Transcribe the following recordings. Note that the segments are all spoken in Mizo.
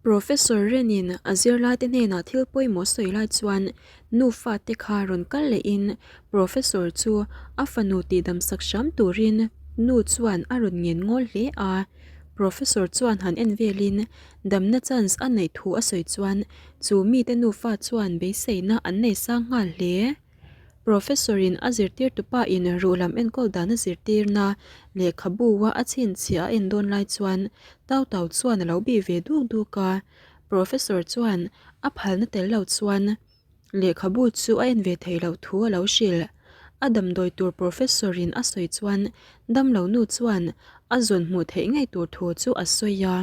Professor Ren-in a zirlaite hnenah thil pawimawh sawi lai chuan nufa te kha rawn kal lehin Professor chu a fanu tihdamsak hram turin nu chuan a rawn ngen ngawl hle a. Professor chuan han en velin damna chance a neih thu a sawi chuan chu mite nufa chuan beiseina an nei sang nghal hle. Professor-in a zirtirtupa in ruh lam enkawl dan a zirtirna lehkhabu-a a chhinchhiah a en dawn lai chuan Tau Tau chuan a lo bih ve duk duk a. Professor chuan a phalna tel lo chuan lehkhabu chu a en ve thei loh thu a lo hrilh. A damdawi tur Professor-in a sawi chuan damlo nu chuan a zawn hmuh theih ngei tur thu chu a sawi a.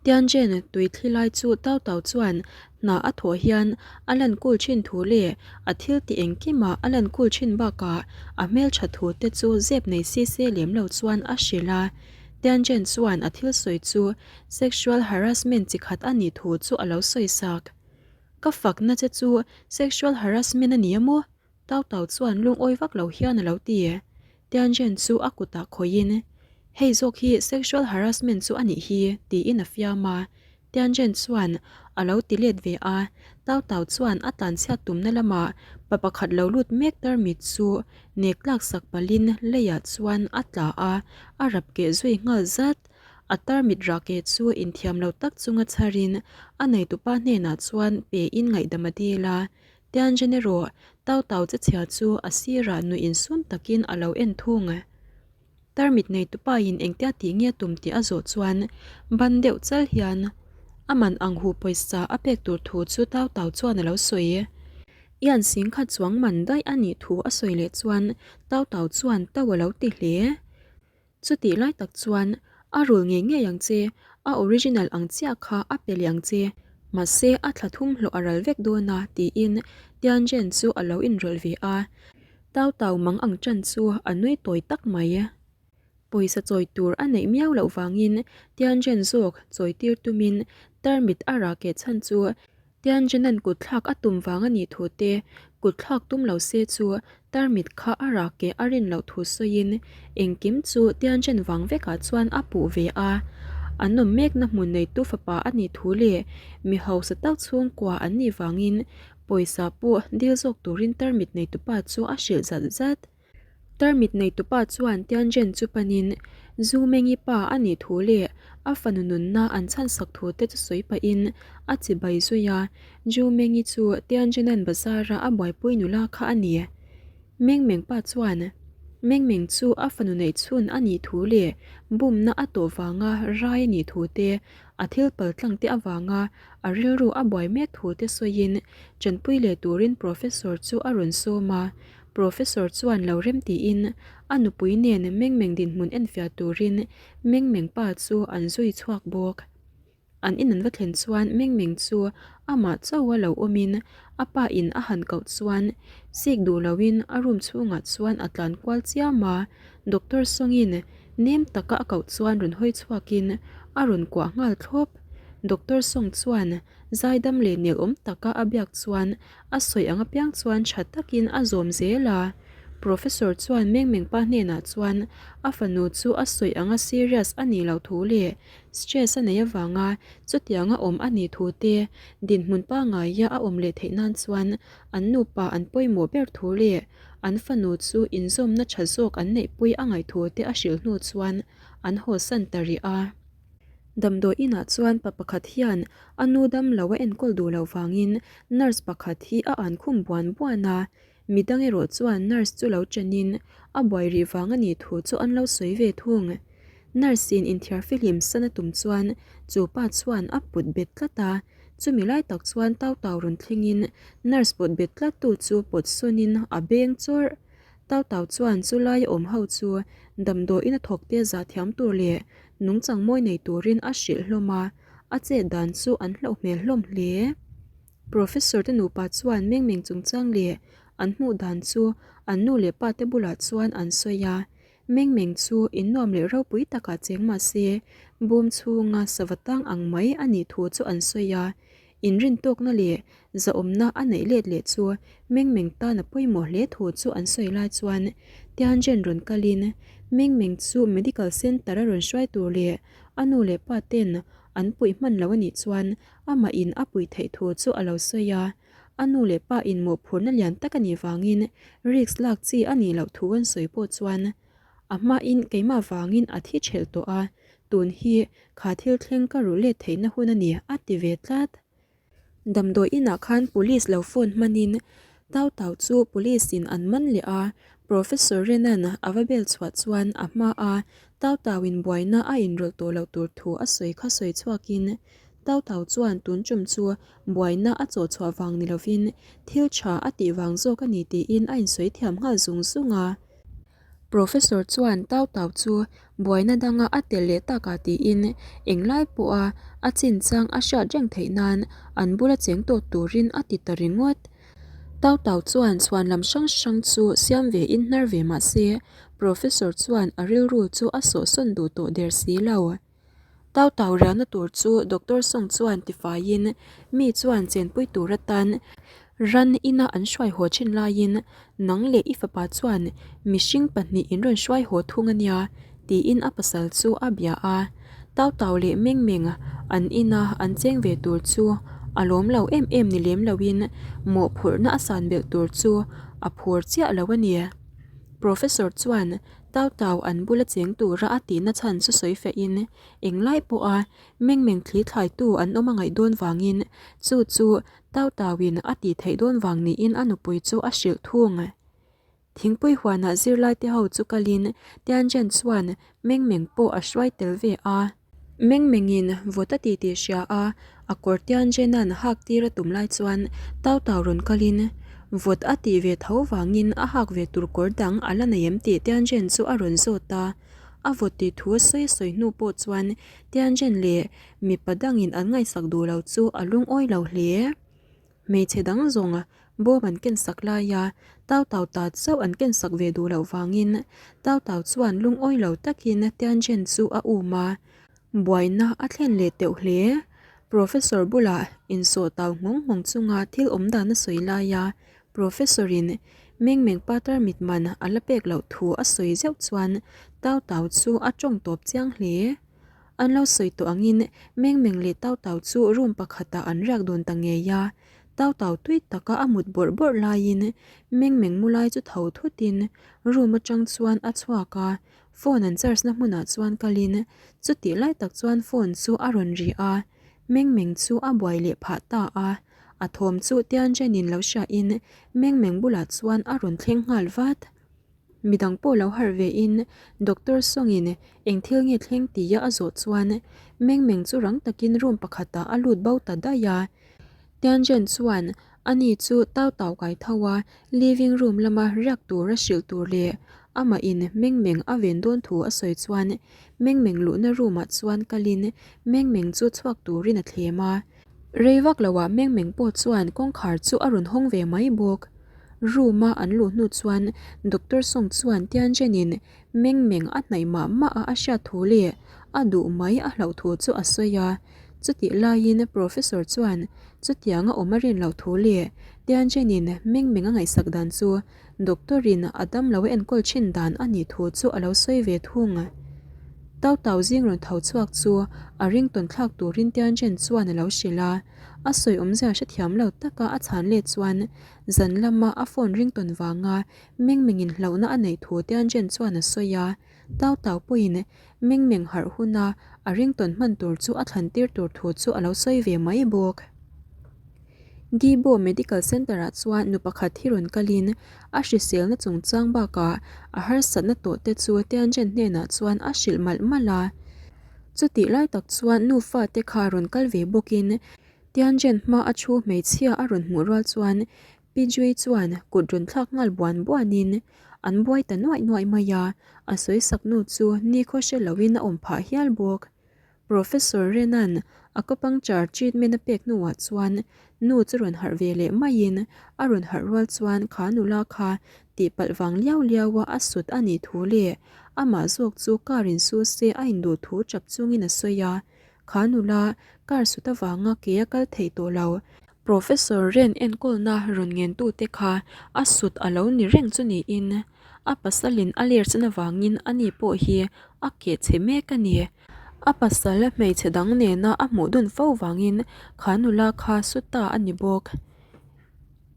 Tianzhen tui thli lai chu Tau Tau chuan hna a thawh hian a lan kul thin thu leh a thil tih engkimah a lan kul thin bakah a hmeltha thu te chu zep nei si se lem lo chuan a hrilh a. Tianzhen chuan a thil sawi chu sexual harassment chi khat a nih thu chu a lo sawi sak. Ka fakna che chu sexual harassment a ni a maw? Tau Tau chuan lungawi vak lo hian a lo ti. Tianzhen chu a kutah khawihin, Hei zawk hi sexual harassment chu a nih hi, tiin a fiam a. Tianzhen chuan a lo ti let ve a. Tau Tau chuan a tlanchhiat tumna lamah pa pakhat lo lut mek tarmit chu nek tlak sak palhin leiah chuan a tla a, a rap keh zui nghal zat. A tarmit rah keh chu inthiam lo tak chunga chharin a neitupa hnenah chuan pein ngaihdam a dil a. Tianzhen erawh Tau Tau che chhia chu a sirah nuih insum takin a lo en thung. Tarmit neitupa in engtia tih nge tum tih a zawh chuan ban deuh chal hian a man ang huh pawisa a pek tur thu chu Tau Tau chuan a lo sawi. Ian singkhat chuang man daih a nih thu a sawi leh chuan Tau Tau chuan tau a lo ti hle. Chutih lai tak chuan a rul ngei ngei ang che, a original ang chiah kha a pe leh ang che, mahse a thla thum hlawh a ral vek dawn a tiin Tianzhen chu a lo inrawlh ve a. Tau Tau mang ang ṭan chu a nui tawi tak mai. Pawisa chawi tur a neih miau loh vangin Tianzhen zawk chawi tir tumin tarmit a rah keh chhan chu Tianzhenan kutthlak a tum vang a nih thu te, kutthlak tum lo se chu tarmit kha a rah keh a rin loh thu sawiin engkim chu Tianzhen vang vekah chuan a puh ve a. An awm mekna hmun neitu fapa a nih thu leh mi hausa tak chhungkua an nih vangin pawisa pawh dil zawk turin tarmit neitupa chu a hrilh zat zat. Tarmit neitupa chuan Tianzhen chu panin Zhu Mengi pa a nih thu leh a fanu nunna an chhansak thu te chu sawi pahin a chibai zui a, Zhu Mengi chu Tianzhenan bazar-a a buaipui nula kha a ni. Meng Meng pa chuan Meng Meng chu a fanu neih chhun a nih thu leh bumna a tawh vanga rai a nih thu te, a thil paltlang te avanga a rilru a buai mek thu te sawiin tanpui leh turin Professor chu a rawn sawm a, Professor chuan lo rem tiin a nupui nen Meng Meng dinhmun enfiah turin Meng Meng pa chu an zui chhuak bawk. An in an va thlen chuan Meng Meng chu amah chauha lo awmin a pa in a han koh chuan sik duh loin a room chhungah chuan a tlan kual chiam a, Doctor Songin nem taka a koh chuan rawn hawi chhuakin a rawn kuah nghal thlawp. Doctor Song chuan zaidam leh nelawm taka a biak chuan A sawi ang apiang chuan tha takin a zawm zel a. Professor chuan Meng Meng pa hnenah chuan a fanu chu a sawi anga serious a nih loh thu leh stress a neih avanga chutianga awm a nih thu te, dinhmun pangaia a awm leh theih nan chuan an nupa an pawimawh ber thu leh an fanu chu inzawmna tha zawk an neihpui a ngaih thu te a hrilh hnu chuan an hawsan ta rih a. Damdawi inah chuan pa pakhat hian a nu dam lo a enkawl duh loh vangin nurse pakhat hi a an khum buan buan a, midang erawh chuan nurse chu lo chenin a buai rih vang a nih thu chu an lo sawi ve thung. Nurse in inthiar fihlim san a tum chuan chu pa chuan a put bet tlat a, chumi lai tak chuan tau tau rawn thlengin nurse put bet tlat tu chu pawt sawnin a beng chawrh. Tau tau chuan chu laia awm ho chu damdawiin a thawk te zah thiam tur leh nungchang mawi nei turin a hrilh hlawm a, a chet dan chu an hlauh hmel hlawm hle. Professor te nupa chuan meng meng chungchang leh an hmuh dan chu an nu leh pa te bulah chuan an sawi a, meng meng chu innuam leh ropui takah cheng mah se bum chhunga sava tang ang mai a nih thu chu an sawi a, Inrintawkna leh zahawmna a neih let leh chu Meng Meng tan a pawimawh hle thu chu an sawi lai chuan Tianzhen rawn kalin Meng Meng chu Medical Centre a rawn hruai tur leh a nu leh pa ten an puih hman lo a nih chuan amah in a puih theih thu chu a lo sawi a. A nu leh pa in mawhphurhna lian tak a nih vangin risk lak chi a nih loh thu an sawi pawh chuan a hmain keimah vangin a thi thelh tawh a, tun hi kha thil thleng ka ruh let theihna hun a ni a ti ve tlat. Damdawi inah khan police lo phone hmanin Tau Tau chu police in an man leh a, Professor Renan a va bel chhuah chuan a hma a Tau Tau in buaina a inrawlh tawh loh tur thu a sawi kha sawi chhuakin Tau Tau chuan tun tum chu buaina a chawh chhuah vang ni lovin thil tha a tih vang zawk a ni tiin a insawi thiam nghal zung zung a. Professor chuan Tau Tau chu buaina danga a tel leh takah tiin englai pawha a chinchang a hriat reng theih nan an bula cheng tawh turin a ti ta ringawt. Tau Tau chuan chhuan lam hrang hrang chu siam ve in hnar ve mah se Professor chuan a rilru chu a sawhsawn duh tawh der si lo. Tau tau riahna tur chu Doctor Song chuan tifaiin mi chuan chenpui tur atan ran ina an hruai haw thin laiin nang leh i fapa chuan mihring pahnih in rawn hruai haw thung a nia tiin a pasal chu a bia a. Tau tau leh meng meng an ina an cheng ve tur chu a lawm lo em em ni lem loin mawhphurhna a san belh tur chu a phur chiah lo a ni. Professor chuan Tau tau an bula cheng tura a tihna chhan chu sawi fehin englai pawha meng meng thli thlaitu an awm a ngaih dawn vangin chu chu Tau tauin a tih theih dawn vang niin a nupui chu a hrilh thung. Thingpui huanah zirlai te ho chu kalin Tianzhen chuan meng meng pawh a hruai tel ve a. Meng mengin vawt a ti tih hria a, a kawr Tianzhena'n hak tir a tum lai chuan Tau Tau rawn kalin vawt a tih ve tho vangin a hak ve tur kawr dang a la nei em tih Tianzhen chu a rawn zawt a. A vawt tih thu a sawi a sawi hnu pawh chuan Tianzhen leh mipa dangin an ngaihsak duh lo chu a lungawi lo hle. Hmeichhe dang zawng bawm an ken sak laia Tau Tau ta chauh an ken sak ve duh loh vangin Tau Tau chuan lungawi lo takin Tianzhen chu a um a, buaina a thlen leh teuh hle. Professor bulah insawh tau nghawng nghawng chunga thil awm dan a sawi laia Professor-in Meng Meng pa tarmit man a la pek loh thu a sawi zeuh chuan Tau Tau chu a tawng tawp chiang hle. An lo sawi tawh angin Meng Meng leh Tau Tau chu room pakhatah an riak dawn ta ngei a, Tau Tau tui taka a mut bawrh bawrh laiin Meng Meng mu lai chu tho thutin room atang chuan a chhuak a, phone an charge na hmunah chuan kalin chutih lai tak chuan phone chu a rawn ri a, Meng Meng chu a buai leh phah ta a, a thawm chu Tianzhenin lo hriain Meng Meng bulah chuan a rawn thleng nghal vat. Midang pawh lo harh ve in Doctor Song in eng thil nge thleng tia a zawh chuan Meng Meng chu rang takin room pakhatah a lut bo ta daih a. Tianzhen chuan ani chu tau tau kai tho a living room lama riak tura hrilh tur leh amah in Meng Meng a ven dawn thu a sawi chuan Meng Meng luhna room ah chuan kalin Meng Meng chu chhuak turin a thlem a. Rei vak loah Meng Meng pawh chuan kawngkhar chu a rawn hawng ve mai bawk. Room a an luh hnu chuan Doctor Song chuan Tianzhen-in Meng Meng a hnaih mah mah a a hriat thu leh a duh mai a hlauh thu chu a sawi a. Chutih laiin Professor chuan chutiang a awm a rin loh thu leh Tianzhen-in Meng Meng a ngaihsak dan chu Doctor-in a damlo a enkawl thin dan a nih thu chu a lo sawi ve thung. Tau Tau zing rawn tho chhuak chu a ringtawn thlak turin Tianzhen chuan a lo hrilh a, a sawi awmzia hrethiam lo taka a chhan let chuan zan lama a phone ringtawn vanga meng mengin hlauhna a neih thu Tianzhen chuan a sawi a, Tau Tau pawhin meng meng harh huna a ringtawn hman tur chu a thlan tir tur thu chu a lo sawi ve mai bawk. Gibo Medical Centre-ah chuan nu pakhat hi rawn kalin a hriselna chungchang bakah a harsatna tawh te chu Tianzhen hnenah chuan a hrilh malh malh a. Chutih lai tak chuan nu fate kha rawn kal ve bawkin Tianzhen hma a thu hmeichhia a rawn hmuh rual chuan Pi Jui chuan kut rawn thlak nghal buan buanin an buai ta nuaih nuaih mai a, a sawisak nu chu nikhaw hre loin a awm phah hial bawk. Professor Renan acupuncture treatment a pek hnuah chuan nu chu rawn harh ve leh maiin a rawn harh rual chuan kha nula kha tihpalh vang liau liau a a sut a nih thu leh amah zawk chu car in su se a induh thu chap chungin a sawi a, kha nula car sut avanga ke a kal theih tawh lo. Professor Ren enkawlna rawn ngentute kha a sut a lo ni reng chu niin a pasalin a ler chan avangin ani pawh hi a keh chhe mek a ni. A pasal hmeichhe dang nena a hmuh dun fo vangin kha nula kha su ta a ni bawk.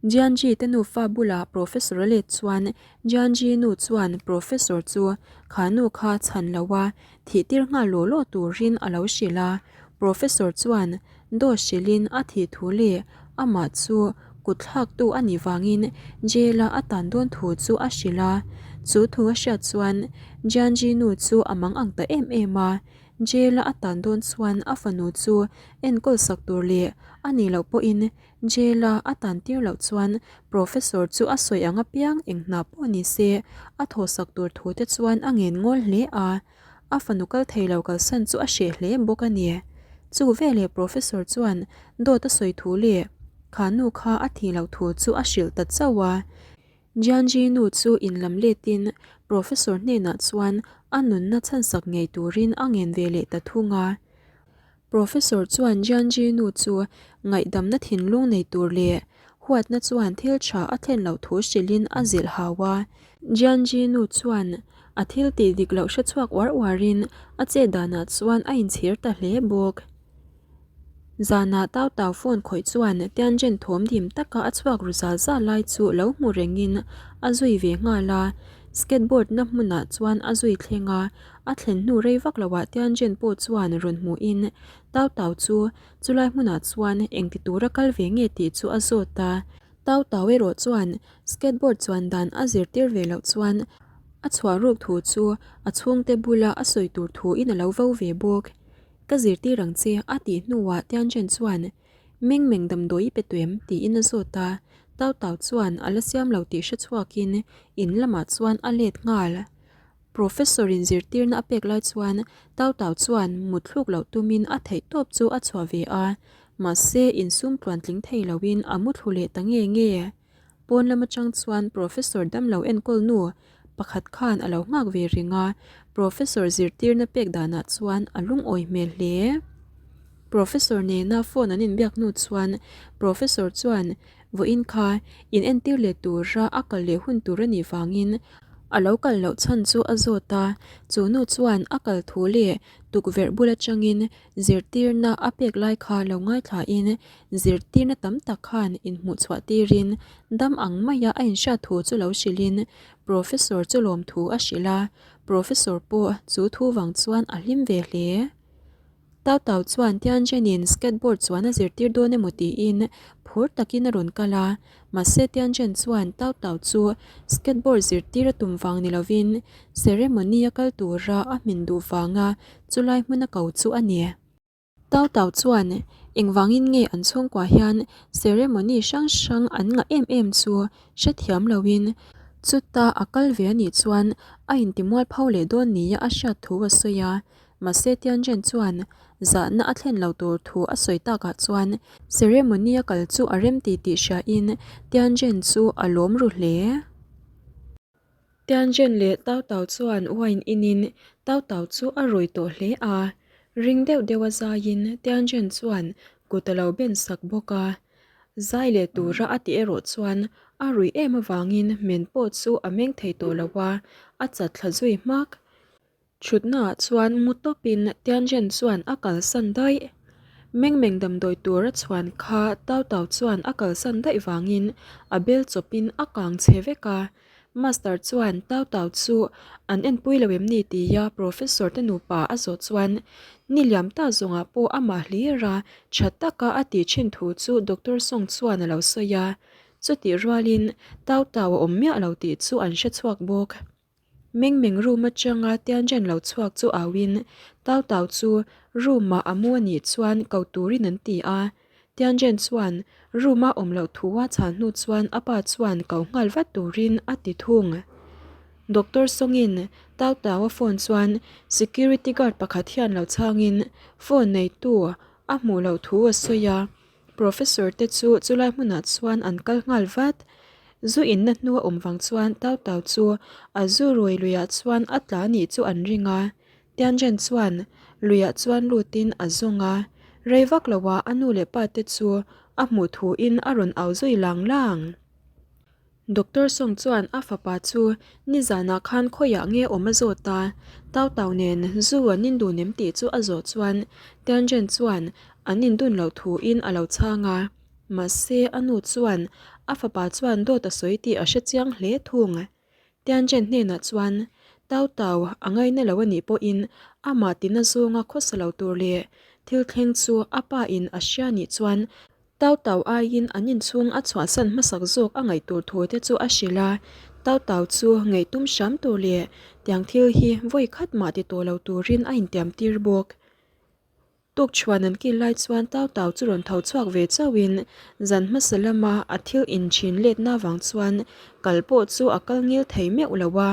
Jianji te nufa bulah Professor a let chuan Jianji nu chuan Professor chu kha nu kha chhan lo a thih tir nghal law law turin a lo hrilh a. Professor chuan dawt hrilhin a thih thu leh amah chu kut thlaktu a nih vangin jail-a a tan dawn thu chu a hrilh a. Chu thu a hriat chuan Jianji nu chu a mang ang ta em em a. Jail-a a tan dawn chuan a fanu chu enkawl sak tur leh a nih loh pawhin Jail-a a tan tir loh chuan Professor chu a sawi ang apiang eng hna pawh ni se a thawhsak tur thu te chuan a ngen ngawl hle a. A fanu kal thei lo kalsan chu a hreh hle bawk a ni. Chu veleh Professor chuan dawt a sawi thu leh kha nu kha a thih loh thu chu a hrilh ta chauh a. Jianji nu chu inlam letin Professor hnenah chuan a nunna chhansak ngei turin a ngen ve leh ta thung a. Professor chuan Jianji nu chu ngaihdamna thinlung nei tur leh huatna chuan thil tha a thlen loh thu hrilhin a zilh hau a. Jianji nu chuan a thil tih dik loh hre chhuak uar uarin a chet danah chuan a inchhir ta hle bawk. Zanah Tau Tau phone khawih chuan Tianjin thawm dim taka a chhuak ru zal zal lai chu lo hmu rengin a zui ve nghal a. Skateboard na hmunah chuan a zui thleng a, A thlen hnu rei vak loah Tianjin pawh chuan rawn hmuhin Tau Tau chu chulai hmunah chuan engti tura kal ve nge tih chu a zawt a. Tau Tau erawh chuan skateboard chuan dan a zirtir ve loh chuan a chhuah ruk thu chu a chhungte bula a sawi tur thuin a lo vo ve bawk. Ka zirtir ang che a tih hnuah Tianjin chuan Meng meng damdawi i pe tuem? tiin a zawt a. Tau Tau chuan a la siam lo tih hre chhuakin in lamah chuan a let nghal. Professor in zirtirna a pek lai chuan Tau Tau chuan mut thluk loh tumin a theih tawp chu a chhuah ve a, mahse insum tluantling thei loin a mu thlu leh ta nge nge. Pawn lam atang chuan Professor damlo enkawl nu pakhat khan a lo nghak ve reng a, Professor zirtirna pek danah chuan a lungawi hmel hle. Professor nena phone an inbiak hnu chuan Professor chuan Vawiin kha in entir leh tura a kal leh hun tur a nih vangin a lo kal loh chhan chu a zawt a, chu nu chuan a kal thu leh tukverh bul atangin zirtirna a pek lai kha lo ngaithlain zirtirna tam tak khan inhmuh chhuah tirin dam ang maia a inhriat thu chu lo hrilhin Professor chu lawmthu a hrilh a, Professor pawh chu thu vang chuan a hlim ve hle. Tau Tau chuan Tianjin-in skateboard chuan a zirtir dawn emaw tiin phur takin a rawn kal a, mahse Tianjin chuan Tau Tau chu skateboard zirtir a tum vang ni lovin ceremony a kal tura a hmin duh vanga chulai hmun a ko chu a ni. Tau Tau chuan engvangin nge an chhungkua hian ceremony hrang hrang an ngah em em chu hrethiam loin chuta a kal ve a nih chuan a intimualpho leh dawn nia a hriat thu a sawi a. Mahse Tianjin chuan zahna a thlen lo tur thu a sawi takah chuan ceremony a kal chu a rem ti tih hriain Tianjin chu a lawm ru hle. Tianjin leh Tao Tao chuan wine inin Tao Tao chu a rui tawh hle a, ring deuh deuh a zaiin Tianjin chuan kut a lo ben sak bawk a. Zai leh tura a ti erawh chuan a rui em avangin men pawh chu a meng thei tawh lo a, a chat thla zui hmak. Thutnaah chuan mu tawpin Tianjin chuan a kalsan daih. Meng meng damdawi tur a chhuan kha Tau Tau chuan a kalsan daih vangin a bel chawpin a kang che vek a. Master chuan Tau Tau chu an enpui lo em ni tia Professor te nupa a zawh chuan ni liam ta zawngah pawh amah hlir a tha taka a tih thin thu chu Doctor Song chuan a lo sawi a. Chutih rualin Tau Tau a awm miah lo tih chu an hre chhuak bawk. Meng meng room atanga Tianjin lo chhuak chu auin Tau Tau chu room ah a mu a nih chuan ko turin an ti a. Tianjin chuan room a awm loh thu a chhan hnu chuan a pa chuan ko nghal vat turin a ti thung. Doctor Songin Tau Tau a phone chuan security guard pakhat hian lo chhangin phone neitu a hmuh loh thu a sawi a. Professor te chu chulai hmunah chuan an kal nghal vat. Zu inna hnu a awm vang chuan Tau Tau chu a zu rui luiah chuan a tla nih chu an ring a. Tianjin chuan luiah chuan lutin a zawng a, rei vak loah a nu leh pa te chu a hmuh thuin a rawn au zui lang lang. Doctor Song chuan a fapa chu nizanah khan khawiah nge awm a zawt a, Tau Tau nen zu an indun em tih chu a zawh chuan Tianzhen chuan an indun loh thuin a lo chhang a. Mahse a nu chuan a fapa chuan dawt a sawi tih a hre chiang hle thung. Tianzhen hnenah chuan Tau Tau a ngaina lo a nih pawhin amah tina zawnga khawsa lo tur leh thil thleng chu a pa in a hria nih chuan Tau Tau aiin an inchhung a chhuahsan hmasak zawk a ngaih tur thu te chu a hrilh a, Tau Tau chu ngaih tum hram tur leh tiang thil hi vawi khat mah ti tawh lo turin a intiam tir bawk. Tukchhuan an kil lai chuan Tau Tau chu rawn tho chhuak ve chauhin zan hmasa lama a thil inchhin letna vang chuan kal pawh chu a kal ngil thei meuh lo a.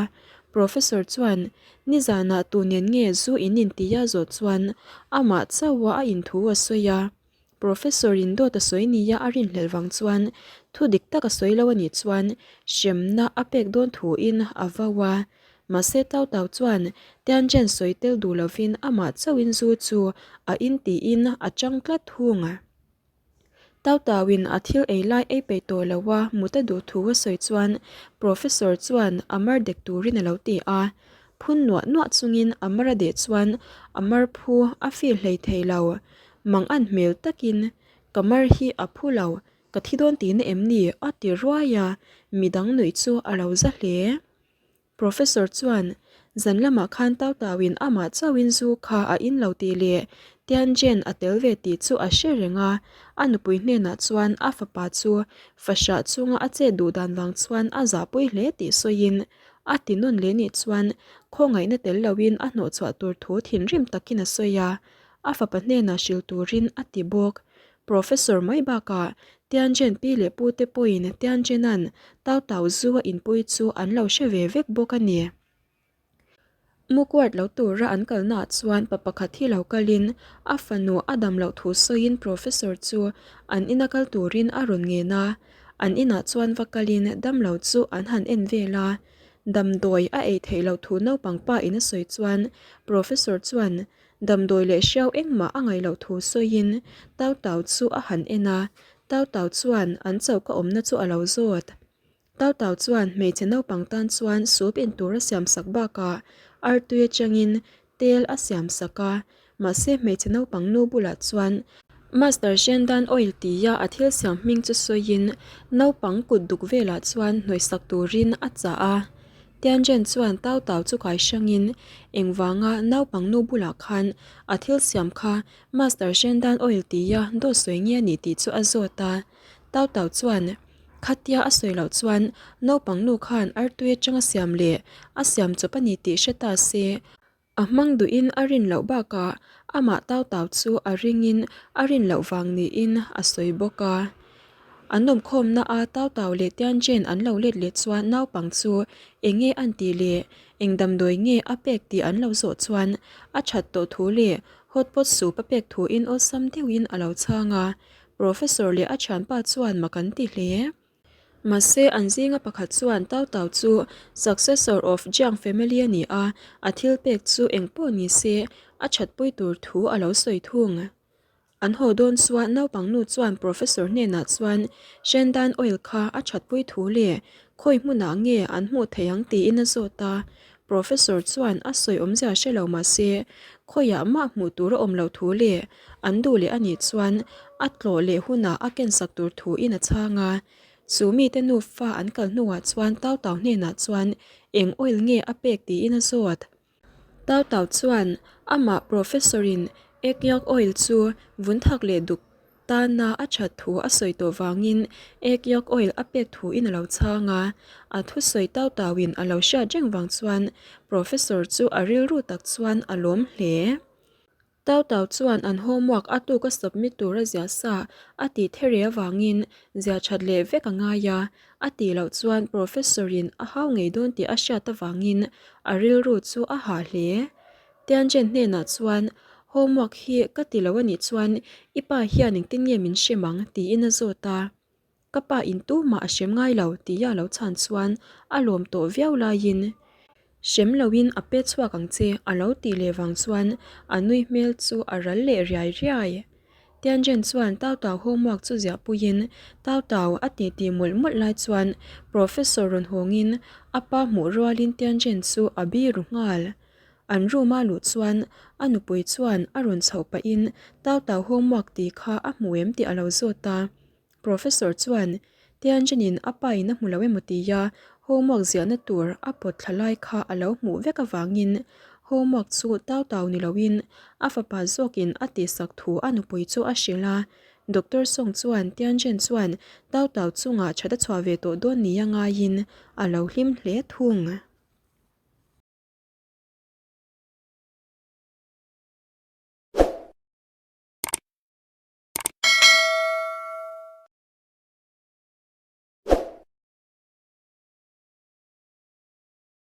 Professor chuan nizanah tu nen nge zu in intia zawh chuan amah chauha a inthu a sawi a. Professor in dawt a sawi nia a rinhlelh vang chuan thu dik tak a sawi lo a nih chuan hremna a pek dawn thu in a vau a. Mahse Tau Tau chuan Tianzhen sawi tel duh lovin amah chauhin zu chu a in tiin a chang tlat thung. Tau Tau in a thil ei lai ei peih tawh lo a mut a duh thu a sawi chuan Professor chuan a mar dek turin a lo ti a. Phun nuah nuah chungin a mar a deh chuan a mar phu a feel hlei thei lo. Mang an hmel takin, Ka mar hi a phu lo, ka thi dawn tihna em ni? a ti ruai a, midang nuih chu a lo za hle. Professor chuan, Zan lamah khan Tau Tauin amah chauhin zu kha a in lo tih leh Tianzhen a tel ve tih chu a hre reng a, a nupui hnenah chuan a fapa chu fahrah chunga a chet duh dan vang chuan a zahpui hle tih sawiin a ti nawn leh nih chuan khawngaihna tel loin a hnawhchhuah tur thu thinrim takin a sawi a. A fapa hnenah hrilh turin a ti bawk. Professor mai bakah Tianzhen pi leh pu te pawhin Tianzhena'n Tau Tau zu a inpui chu an lo hre ve vek bawk a ni. Mukuart lo tura an kalnaah chuan pa pakhat hi lo kalin a fanu a dam loh thu sawiin Professor chu an ina kal turin a rawn ngen a. An inah chuan va kalin damlo chu an han en vel a. Damdawi a ei theih loh thu naupang pa in a sawi chuan Professor chuan Damdawi leh hriau engmah a ngaih loh thu sawiin Tau Tau chu a han en a, Tau Tau chuan an choka awmna chu a lo zawt. Tau Tau chuan hmeichhe naupang tan chuan soup in tur a siam sak bakah artui atangin tel a siam sak a, mahse hmeichhe naupang nu bulah chuan Master Shendan Oil tia a thil siam hming chu sawiin naupang kut duk velah chuan hnawihsak turin a chah a. Tianzhen chuan Tau Tau chu kai hrangin engvanga naupang nu bulah khan a thil siam kha Master Shendan Oil tia dawt sawi nge a nih tih chu a zawt a. Tau Tau chuan khatia a sawi loh chuan naupang nu khan artui atanga siam leh a siam chawp a ni tih hre ta se. A hmang duhin a rin loh bakah amah Tau Tau chu a ringin a rin loh vang niin a sawi bawk a. An awmkhawmna a Tau Tau leh Tianzhen an lo let leh chuan naupang chu eng nge an tih leh eng damdawi nge a pek tih an lo zawh chuan a that tawh thu leh hot pot soup a pek thuin awlsam deuhin a lo chhang a. Professor leh a thianpa chuan mak an ti hle. Mahse, an zinga pakhat chuan Tau Tau chu successor of Jiang family a ni a, a thil pek chu eng pawh ni se a thatpui tur thu a lo sawi thung. An haw dawn chuan naupang nu chuan professor hnenah chuan Shendan oil kha a thatpui thu leh khawi hmunah nge an hmuh theih ang tiin a zawt a. Professor chuan a sawi awmzia hre lo mahse khawiah mah hmuh tur a awm loh thu leh an duh leh a nih chuan a tlawh leh hunah a kensak tur thuin a chhang a. Chu mite nufa an kal hnuah chuan Tau Tau hnenah chuan eng oil nge a pek tiin a zawt. Tau Tau chuan amah Professor-in egg yolk oil chu vun thak leh duk Tana a that thu a sawi tawh vangin egg yolk oil a pek thuin a lo chhang a, a thusawi tau tauin a lo hriat reng vang chuan Professor chu a rilru tak chuan a lawm hle. Tau tau chuan an homework a tuk a submit tur a ziah sa a tih there avangin ziah that leh vek a ngai a, a tih loh chuan Professor in a hau ngei dawn tih a hriat avangin a rilru chu a hah hle. Tianzhen hnenah chuan, Homework hi ka ti lo a nih chuan i pa hian engtin nge min hrem ang? tiin a zawt a. Ka pa in tumah a hrem ngai lo tia a lo chhan chuan a lawm tawh viau laiin, Hrem loin a pe chhuak ang che a lo tih leh vang chuan a nui hmel chu a ral leh riai riai. Tianzhen chuan Tau Tau homework chu ziah puiin Tau Tau a titi mawlh mawlh lai chuan Professor rawn hawngin a pa hmuh rualin Tianzhen chu a biru nghal. An room a luh chuan a nupui chuan a rawn chhoh pahin Tau Tau homework tih kha a hmu em tih a lo zawt a. Professor chuan Tianzhenin a pa in a hmu lo emaw tia homework ziahna tur a pawt thla lai kha a lo hmuh vek avangin homework chu tau tau ni loin a fapa zawkin a tihsak thu a nupui chu a hrilh a. Doctor Song chuan Tianzhen chuan tau tau chungah that a chhuah ve tawh dawn nia ngaiin a lo hlim hle thung.